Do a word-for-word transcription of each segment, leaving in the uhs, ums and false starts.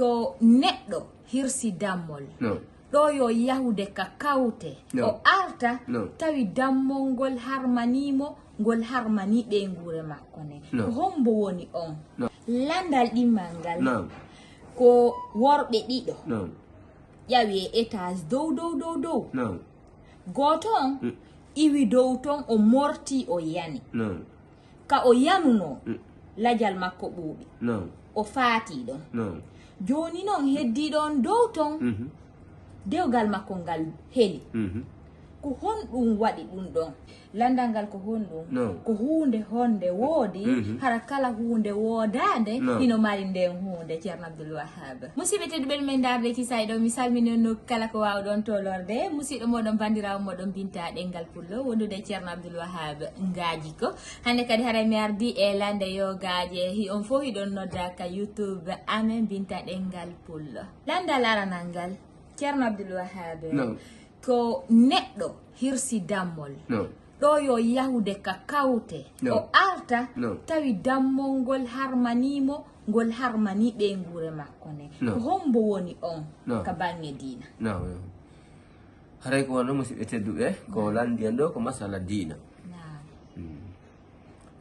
To neɗɗo hirsi dammol, no, ɗo yo yahude ka kawte, no, o arta, no, tawi dammol ngol harmanii mo, ngol harmanii ɓeynguure makko nden. No. Ko hombo woni on? No. Landal ɗimmal ngal, no, ko worɓe ɗiɗo, no, ƴawi e étage dow, dow, dow, dow. No. Gooto on, mm, iwi dow ton, o morti, o yani. No. Ka o yanunoo, mm, lajal makko ɓuuɓi. No. O faatii ɗon. No. Jooni non heddiiɗo on dow ton, mhm, dewgal makko ngal heli. Mhm. Ko honɗum waɗi ɗum ɗon? Landal ngal ko honɗum? No. Ko huunde honde woodi, mhm, hara kala huunde woodaande, no, hino mari nden huunde, Ceerno Abdul Wahab. Musidɓe tedduɓe men ndaarde kisay ɗo, mi salmini on nokku kala ko waawɗon tolorde. Musidɗo moɗon, bandirawo moɗon Binta Ɗengal Pullo, wondude e Ceerno Abdul Wahab Ngaaji ko. Hannde kadi haray mi ardi e lande yogaaje. Hi-, on fof hiɗon nodda ka YouTube amen Binta Ɗengal Pullo. Landal aranal ngal, Ceerno Abdul Wahab. No. To neɗɗo hirsi dammol, no, ɗo yo yahude ka kawte, no, o arta, no, tawi dammol ngol harmanii mo, ngol harmanii ɓeynguure makko nden. No. Ko hombo woni on, no, ka baŋŋe diina? No, no. Haray ko wonno, musidɓe tedduɓe, ko, no, lanndi en ɗo ko masala diina. Naam. Mm.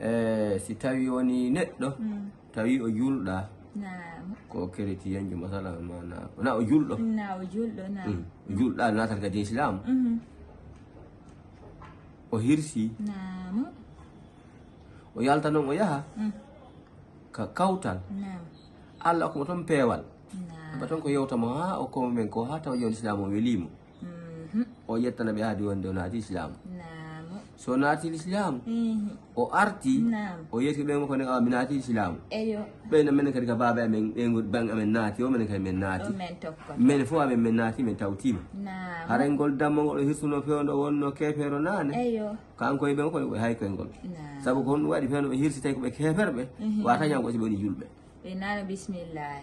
E, si tawi woni neɗɗo, mm, tawi o julɗa, naam, ko keretiyanjo, masala, ma na, na o julɗo. Na o julɗo, naam. Mm. O julɗa, naatal ka diina Islam. Mhm. O hirsi. Naam. O yalta non, o yaha, mm, ka kawtal. Naam. Allah okka mo ton peewal. Naam. Ba ton ko yewta mo, ha o ko men ko, ha tawa jooni Islam o welii mo. Mhm. O ƴettana ɓe haadi wonde o naati Islam. Naam. So naati Islam, mhm, o arti, naam, o yetti ɓe mo ko ne, "Awa, mi naati Islam." Eyo. Ɓe no menen kadi ka baaba amen, ɓe ngol bang amen naati, o menen kadi men naati. O men tokkoto. Men fof amen men naati, men tawtiima. Naam. Haray ngol dammo ngol o hirsuno fewndo wonno keefeero naane. Eyo. Kanko e ɓe ko ɓe hay koy ngol. Naam. Sabu ko honɗum waɗi fewndo ɓe hirsi tawi ko ɓe keeferɓe, mhm, wata ñaw ko si ɓe woni julɓe. Ɓe nana bismillah.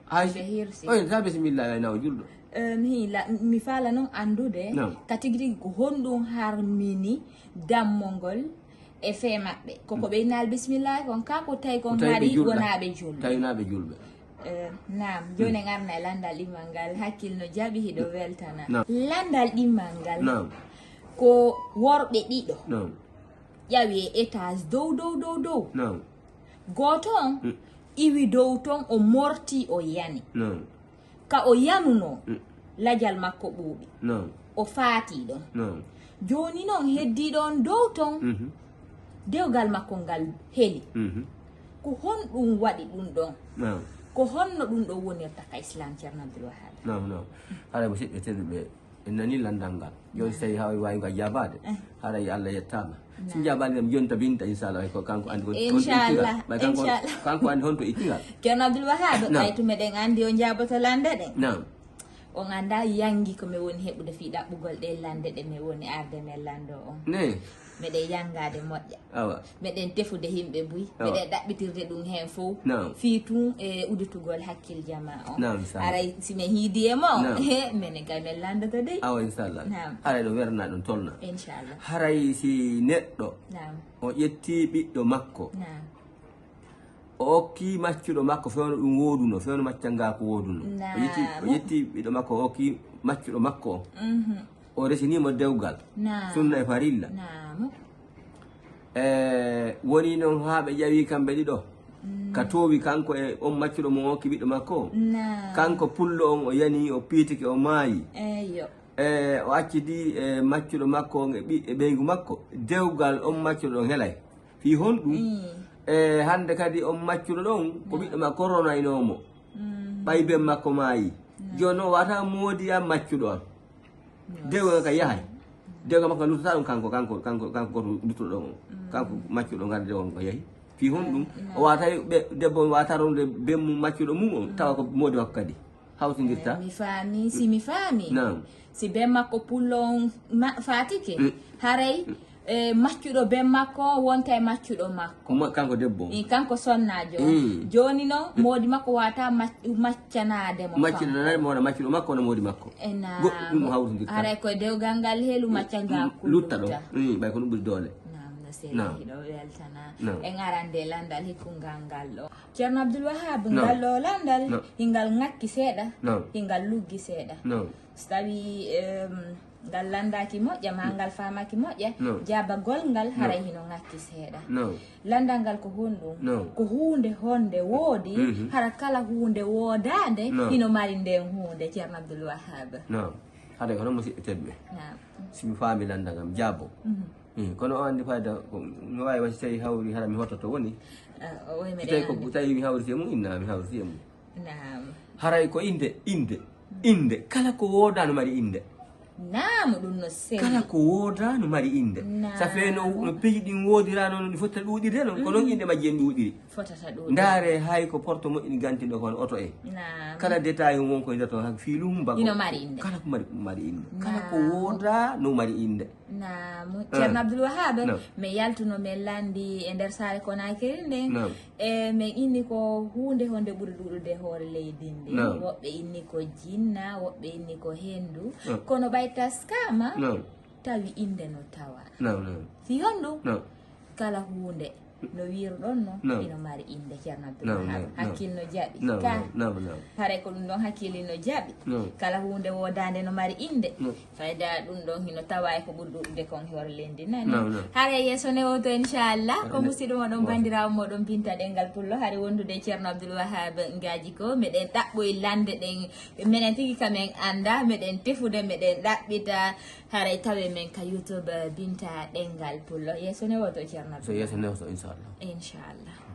Hay ɓe hirsi. Oy, ta bismillah, ay naw julɗo. Eh, mi la, mi faala non anndude, naam, ka tigi tigi ko honɗum harmini dammol ngol e fee maɓɓe. Ko ko ɓe innal bismillah kon, ka ko tawi kon hari wonaaɓe julɓe. Tawi wonaaɓe julɓe. Eh, naam, jooni en arna e landal ɗimmal ngal, hakkil no jaɓi, hiɗo weltana. Naam. Landal ɗimmal ngal, naam, ko worɓe ɗiɗo, naam, ƴawi e étage dow, dow, dow, dow. Naam. Gooto on, mm, iwi dow ton, o morti, o yani. Naam. Ka o yanunoo, mm, lajal makko ɓuuɓi. Naam. O faatii ɗon. Naam. Jooni non heddiiɗo on dow ton, mhm, dewgal makko ngal heli. Mhm. Ko honɗum waɗi ɗum ɗon? Naam. Ko honno ɗum ɗon wonirta ka Islam, Ceerno Abdul Wahab? Naam, naam. Haray musidɓe tedduɓe, en nani landal ngal. Jooni, naam, so tawi haa o waawi ngal jaabaade, eh, haray Allah yettaama. Si, naam, jaabaani kam, jooni tabinta, inchallah, ko kanko anndi honto, honto ittingal. Inchallah, ɓay kanko, inchallah, kanko anndi honto ittingal. Ceerno Abdul Wahab, naam, ɓay to meɗen anndi o jaaboto lande ɗen. Naam. On anndaa yangi ko mi woni heɓude fii ɗaɓɓugol ɗee lande ɗe mi woni arde men lando on. Ne. Meɗen yangaade moƴƴa. Awa. Meɗen tefude yimɓe buy. Awa. Meɗen ɗaɓɓitirde ɗum heen fof. Naam. Fii tun e uditugol hakkil jamaa on. Naam, inchallah. Haray si men hiidi e mo, naam, he, menen kay men landoto dey. Awa, inchallah. Naam. Haray ɗo werna ɗum tolna. Inchallah. Haray si neɗɗo, naam, o ƴetti ɓiɗɗo makko. Naam. O okki maccuɗo makko fewno ɗum wooduno, fewno maccangaaku wooduno. O ƴetti, o, naam, ƴetti ɓiɗɗo makko, o okki maccuɗo makko on. Mhm. O resini mo dewgal. Naam. Sunna e farilla. Naam. E, woni noon haa ɓe ƴawi kamɓe ɗiɗo. Mm. Ka toowi kanko e on maccuɗo mo okki ɓiɗɗo makko on. Naam. Kanko pullo on o yani, o piitike, o maayi. Eyyo. E, o accidi e maccuɗo makko on e ɓi-, e ɓeyngu makko. Dewgal on maccuɗo on helay. Fii honɗum? Mm. E, hannde kadi on maccuɗo ɗon, ko, mm, ɓiɗɗo makko ronaynoo mo. Mm. Ɓay ben makko maayi. Mm. Jooni o wata moodi an maccuɗo an. Yes. Dewgal ka yahay. Dewgal makko luttata ɗum kanko, kanko, kanko, kanko goto luttuɗo ɗon on. Mm. Kanko maccuɗo ngal dewgal ko yahi. Fii honɗum? Mm, mm. O wata ɓe, debbo on wata ronde ben mum maccuɗo mum on, mm, tawa ko moodi makko kadi. Hawtindirta? Eh, mi faami, si mi faami. Naam. Si ben makko pullo on ma-, faatike, mm, haray, mm, eh, maccuɗo ben makko on wonta e maccuɗo makko. Ko ma-, kanko debbo on. Eh, kanko sonnaajo on. Mm. Jooni non, mm, moodi makko wata mac-, maccanaade mo. Maccanaade mo, wona maccuɗo makko, wona moodi makko. Eh, naam. Goɗɗum ɗum hawtindirta. Haray ko dewgal ngal helu, mm, macca ngal, mm, lutta ɗo. Lutta. Mm, ɓay ko ɗum ɓuri doole. Naam. Seli hiɗo weltana en arande landal hikkungal ngal ɗo. Ceerno Abdul Wahab, ngal ɗo landal hingal ŋakki seeɗa, hingal luggi seeɗa. So tawi ngal landaki moƴƴa ma ngal famaki moƴƴa, jabagol ngal haray hino ŋakki seeɗa. Landal ngal ko honɗum? Ko huunde honde woodi, hara kala huunde woodande hino mari nden huunde, Ceerno Abdul Wahab. Hade kono musidɓe tedɓe, si mi faami landa ngam jaabo. Kono o andi fayda, no wawi wasi tawi hawri hara mi hototo woni. Si tawi ko tawi mi hawriti e mum, inna mi hawriti e mum. Haray ko inde inde inde kala ko wooda no mari inde. Naam, ɗum no seli. Kala ko wooda no mari inde. Sa fe no peji ɗin woodira noon ɗi fotta ɗuuɗirde noon, ko noon inde majji en ɗuuɗiri. Fotata ɗuuɗirde. Ndaare hay ko porto moƴƴini gantinɗo kon oto e kala détail won koye nder toon, hak fiilum mbago hino mari inde. Kala ko mari mari inde, kala ko wooda no mari inde. Naam. Ceerno Abdul Wahab, mi yaltuno min landi e nder saare Konakiri nden. E min inni ko huunde honde ɓuri ɗuuɗude hoore leydi ndi. Woɓɓe inni ko jinna, woɓɓe inni ko hendu. Kono ɓay taskama tawi inde no tawa. Fi honɗum? Kala huunde no wiirɗon no ino mari inde. Ceerno Abdul Wahab, hakkil no jaɓi ka. Haray ko ɗum ɗon hakkili no jaɓi. Kala huunde woodande no mari inde. Fayda ɗum ɗon hino tawa e ko ɓuri ɗuuɗude kon e hoore leydi nani. Haray yeeso ne woto inchallah, ko musiɗɗo moɗon bandirawo moɗon Binta Ɗengal Pullo hari wondude e Ceerno Abdul Wahab Ngaji ko meɗen ɗaɓɓoy lande ɗen. Minen tigi ka min anda, meɗen tefude, meɗen ɗaɓɓita. Haray tawe men ka YouTube, Binta Ɗengal Pullo. Yeeso ne woto, Ceerno Abdul Wahab. Yeeso ne woto inchallah. Inchallah.